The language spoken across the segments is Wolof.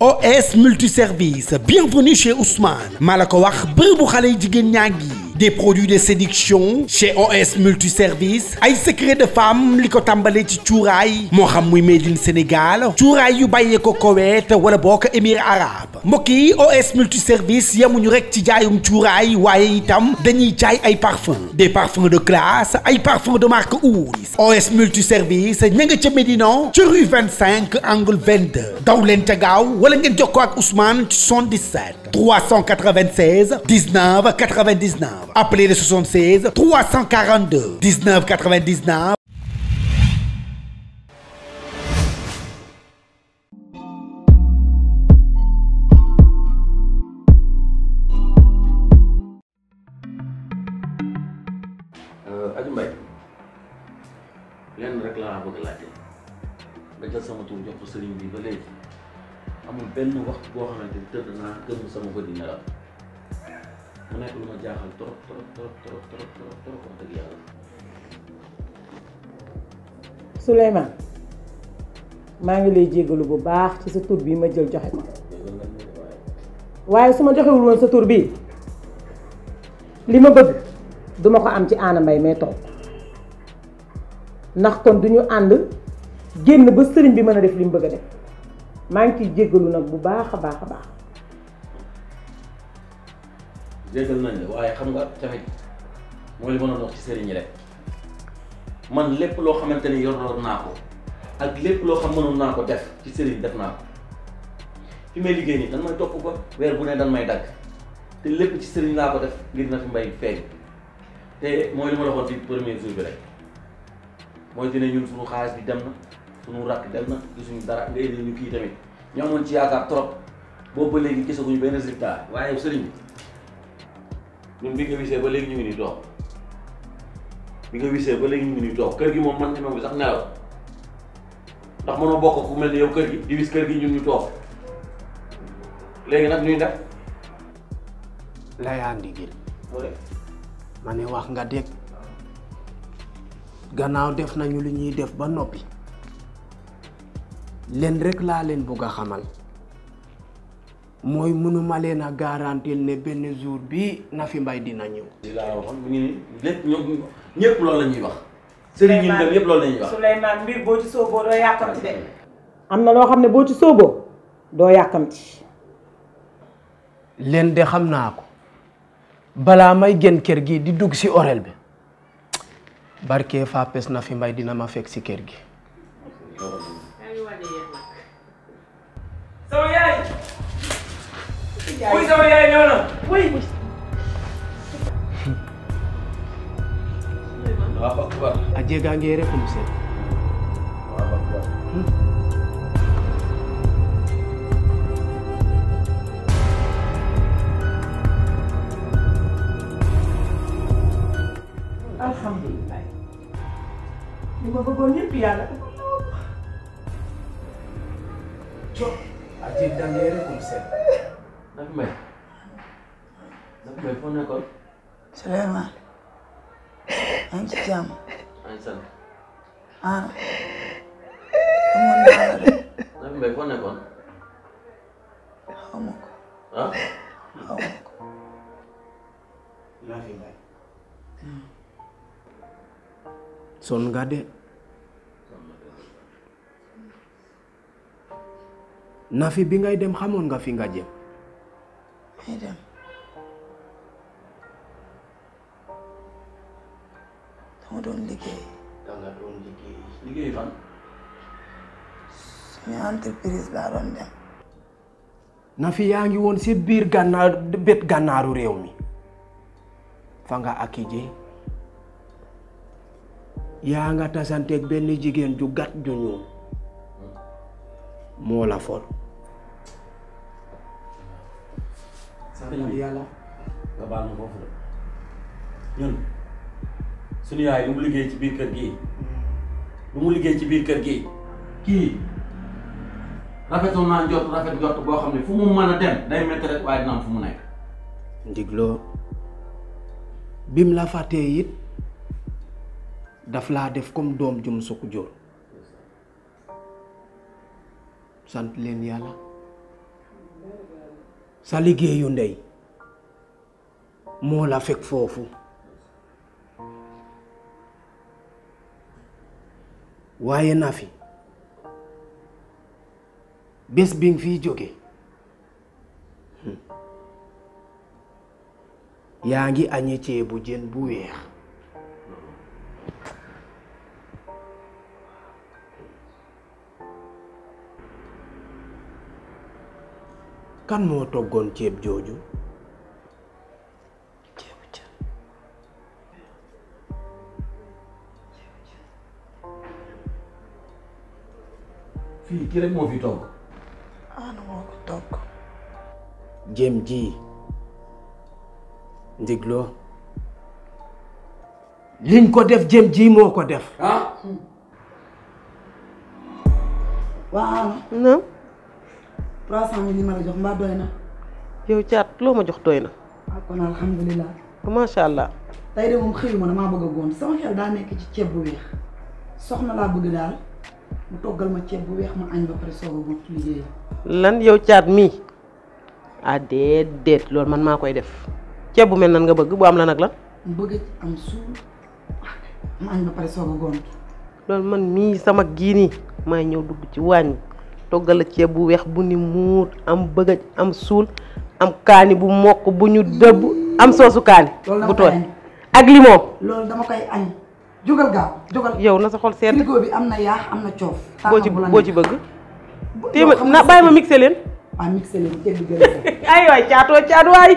OS multiservice bienvenue chez Ousmane maa la ko wax bërëbu xale yi jigéen ñaa ngi des produits de séduction chez OS multiservice ay secret de femme li ko tàmbalee ci cuuraay moo xam muy made in Sénégal cuuraay yu bàyyee ko Koweït wala boo ko Émirats arabes mbokk yi OS multiservice yemuñu rek ci jaayum cuuraay waaye itam dañuy jaay ay parfums des parfums de classe ay parfums de marque Ouris OS multiservice ña nga ca Médina ca rue 25 angle 22 daw leen ca gaaw wala ngeen jokkoo ak Ousmane ci 77 396 19 99 appelez le 76 342 19 99. Aju Mbaye lenn rek laa bëgg laajte nga jël sama tur jox ko sëriñ bi ba léegi amul benn waxtu boo xamante ni tëdd naa gëm sama bët di nelaw mu nekk lu ma jaaxal trop wax dëgg yàlla. Souleymane maa ngi lay jéggalu bu baax ci sa tur bii ma jël joxe ko waaye su ma joxewul woon sa tur bii li ma bëgg duma ko am ci Anna Mbaye may toog ndax kon duñu ànd génn ba sëriñ bi mën a def li mu bëgg a def maa ngi ciy jéggalu nag bu baax a baax a baax. jéggal nañ la waaye xam nga tamit mooy li ma doon wax ci sëriñ yi rek man lépp loo xamante ni yor naa ko ak lépp loo xam mënoon naa ko def ci sëriñ def naa ko fi may liggéey nii dan may topp ba weer bu ne dan may dagg te lépp ci sëriñ laa ko def ngir na fi mbay feeñ te mooy li ma la waxoon ci premier jour bi rek mooy dina ñun suñu xaalis bi dem na suñu rakk dem na gisuñu dara nga indi ñu kii tamit ñu amoon ci yaakaar trop boobu ba léegi gisaguñu benn résultat waaye sëriñ bi ñun bi nga wisee ba léegi ñu ngi nii toog bi nga wisee ba léegi ñu ngi nii toog kër gi moom man ñemam bi sax nelaw ndax mënoo bokk ku mel ni yow kër gi di wis kër gi ñun ñu toog léegi nag ñuy def layaa ndigil ma ne wax nga dégg gannaaw def nañu lu ñuy def ba noppi leen rek laa leen bugg a xamal mooy mënuma leen a garantir ne benn jour bi Nafi Mbaye dina ñëw. li laa waxoon bu ñu ni lépp ñoom ñëpp loolu la ñuy wax. sëriñ ñun dem yëpp loolu la ñuy wax. Souleymane mbir boo ci sooboo doo yàkkamti de. am na loo xam ne boo ci sooboo doo yàkkamti. leen de xam naa ko balaa may génn kër gi di dugg ci orel bi barke Fapes Nafi Mbaye dina ma fekk ci kër gi. sama yaay. wuy sama yaay ñëw na wuy. waaw akbar. a jega ngee rek mu seet. waaw akbar. alhamdulilah. li ma bëggoon yëpp yàlla. a jega ngee rek mu seet. Nafi Mbaye foo nekkoon. Souleymane maa ngi ci jàmm. maa ngi sant. ah amoon naa la de. Nafi Mbaye foo nekkoon. xaw ma ko. ah. xaw ma ko. Nafi Mbaye. son nga de. Nafi bi ngay dem xamoon nga fi nga jëm. may dem. dama doon liggéey. danga doon liggéey. liggéey fan. suñu entreprise laa doon dem. Nafi yaa ngi woon ci biir gànnaar bet gànnaaru réew mi fa nga akije yaa nga tasanteeg benn jigéen ju gàtt ju ñuul moo la fol. yàlla nga baal ma foofu la ñun suñu yaay lu mu liggéey ci biir kër gi lu mu liggéey ci biir kër gi kii rafetoon naa njort rafet njort boo xam ne fu mu mën a dem day métti rek waaye dina am fu mu nekk. ndigloo bim la fàttee it daf laa def comme doom jum sukk jóor sant leen yàlla sa liggéeyu ndey moo la fekk foofu waaye na fi bés bi nga fiy jóge yaa ngi añee ceebu jën bu weex kan moo toggoon ceeb jooju ceebu jën fii kii rek moo fi togg. Ana moo ko togg. jëm ji ndigloo liñ ko def jëm ji moo ko def ah. waaw non 300 000 yi ma la jox mbaa doy na. yow caat loo ma jox doy na ah kon alhamdulilah. macha allah. tey de moom xëyuma damaa bëgg a gont sama xel daa nekk ci ceeb bu weex soxna laa bëgg daal mu toggal ma ceeb bu weex ma añ ba pare soog a gont liggéey. lan yow caat mii ah déedéet loolu man maa koy def ceeb bu mel nan nga bëgg bu am la nag la. mu bëgg ci am suul ma añ ba pare soog a gont. loolu man mii sama gii nii maay ñëw dugg ci waañ toggal la ceeb bu weex bu ni muut am bëgg am suul am kaani bu mokk bu ñu dëbb am soosu kaani bu tooy ak limon. loolu dama koy añ jógal gaaw jógal. yow na sa xol seet frigo bi am na yaax am na coof. boo ci bëgg. téema na bàyyi ma mixé leen. ah mixé leen ceeb bi gën a ay waay caatoo caat waay.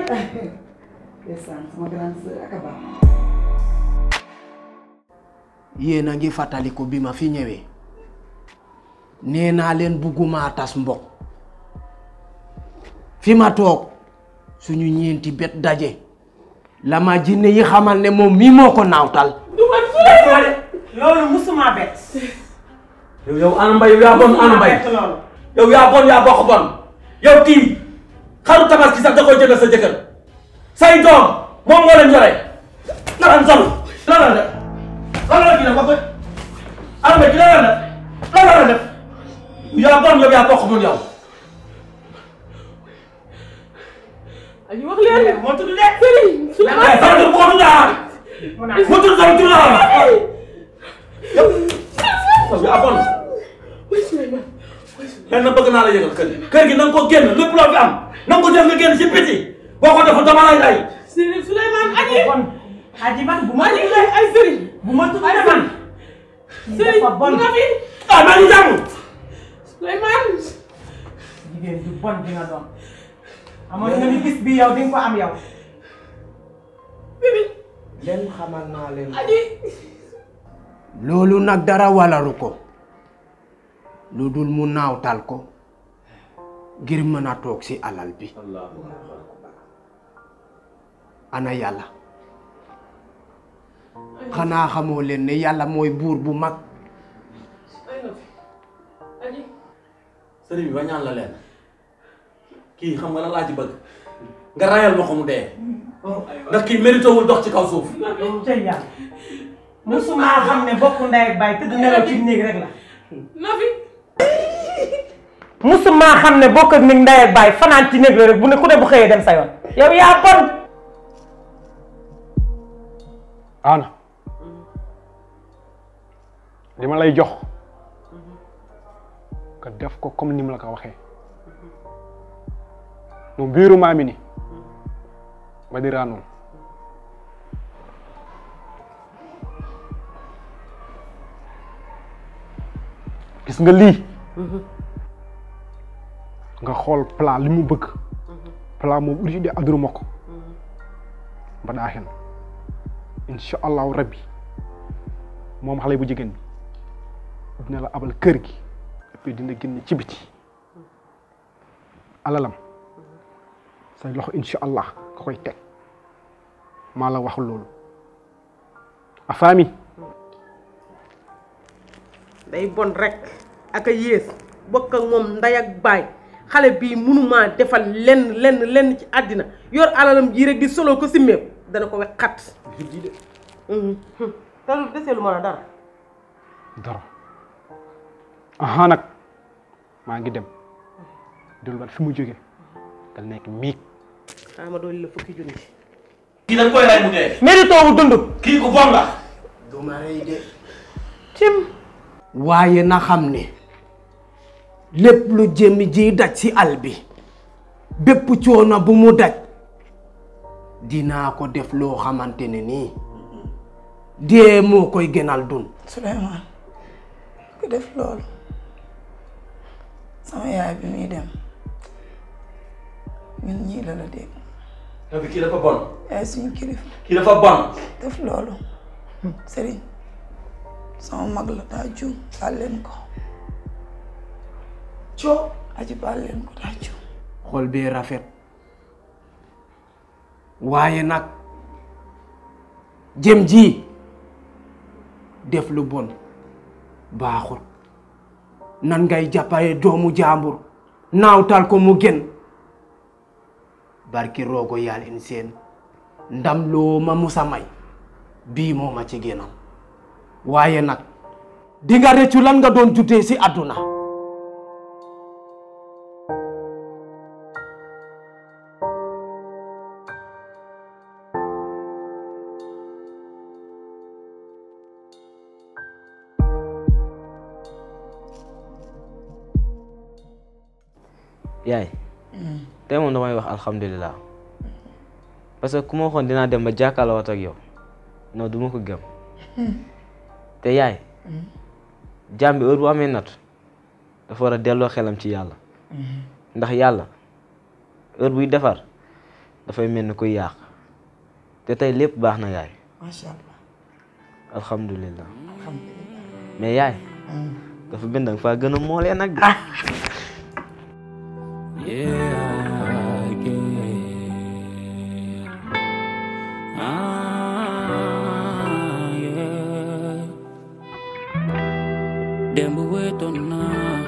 ndeysaan sama grande sœur ak a baax. yéen a ngi fàttaliku bi ma fi ñëwee nee naa leen bugguma tas mbokk fi ma toog suñu ñeenti bet daje la ma jinne yi xamal ne moom mii moo ko naawtal. loolu musuma bet. yow ana mbay yow yaa bon ana mbay yow yaa bon yaa bokk bon yow kii xaru tabaski sax da koy jënd sa jëkkër say doom moom moo leen yore nga daan sol lan la def lan la def wax ana mbay ki lan la def lan la def yaa bon yow yaa bokk bon yow. ay wax leen moo tudd de Souleymane sama tur bu ko tudd moo tudd sama tur la yow yaa bon lenn bëgg naa la yëgal kër gi na nga ko génn lépp loo fi am na nga ko jël nga génn ci biti boo ko defal dama lay rey. Souleymane aji man bu ma tudd ay sëriñ bu ma tudd ay man sëriñ bu nga fi ah maa ngi jàmm. Souleymane jigéen du bon di nga doon amoon nga ni bis bi yow di nga ko am yow leen xamal naa leen loolu nag dara walaru ko lu dul mu naawtal ko ngir mën a toog ci alal bi ana yàlla xanaa xamoo leen ne yàlla mooy buur bu mag. sëriñ bi ba ñaan la leen kii xam nga lan laa ci bëgg nga rayal ma ko mu dee ndax kii mérité wul dox ci kaw suuf. tey yàlla musuma xam ne bokk ndey ak baay tëdd nelaw ci néeg rek la Nafi musuma xam ne bokk ak néeg ndey ak baay fanaan ci néeg la rek bu ne ku ne bu xëyee dem sa yoon yow yaa bon. Ana li ma lay jox nga def ko comme ni mu la ko waxee no biiru maami ni badira noon gis nga lii nga xool plan li mu bëgg plan moom uri de aduru ma ko mbaɗa hen insha allahu rabbi moom xale bu jigéen bi dina la abal kër gi et puis dina génn ci biti alalam say loxo insha allah nga koy teg maa la wax loolu a faami day bon rek ak a yées bokk ak moom nday ak baay xale bii mënumaa defal lenn ci àddina yor alalam ji rek di solo ko simmeeku dana ko wex xat te lu desee lu ma la dara dara aha nag maa ngi dem delluwaat fi mu jóge nga nekk miig. ma doon la fukki junni. kii dañ koy rey mu dee. mérite wu dund. kii ku bon la. du ma rey de. cim. waaye na xam ne lépp lu jëmi ji daj ci àll bi bépp coono bu mu daj dinaa ko def loo xamante ne nii dee moo koy gënal dund. Souleymane ko def loolu sama yaay bi muy dem ñun ñii la la dégg. yow kii dafa bon. yaay suñu kilifa. kii dafa bon. def loolu Serigne sama mag la daa juum baal leen ko. coo aji baal leen ko daa juum. xol bee rafet waaye nag jëm ji def lu bon baaxul nan ngay jàppale doomu jàmbur naawtal ko mu gën barki roogo yàlla in seen ndam loo ma musa may bii moo ma ci génnam waaye nag di nga rëccu lan nga doon jutee ci àdduna. yaay tey moom damay wax alhamdulilah parce que ku ma waxoon dinaa dem ba jàkkaarloo ak yow non du ma ko gëm te yaay jaam bi heure bu amee nat dafa war a delloo xelam ci yàlla ndax yàlla heure buy defar dafay mel ni kuy yàq te tey lépp baax na yaay. macha allah. alhamdulilah. alhamdulilah. mais yaay dafa benn danga faa gën a moolee nag. Dembu wetoon naa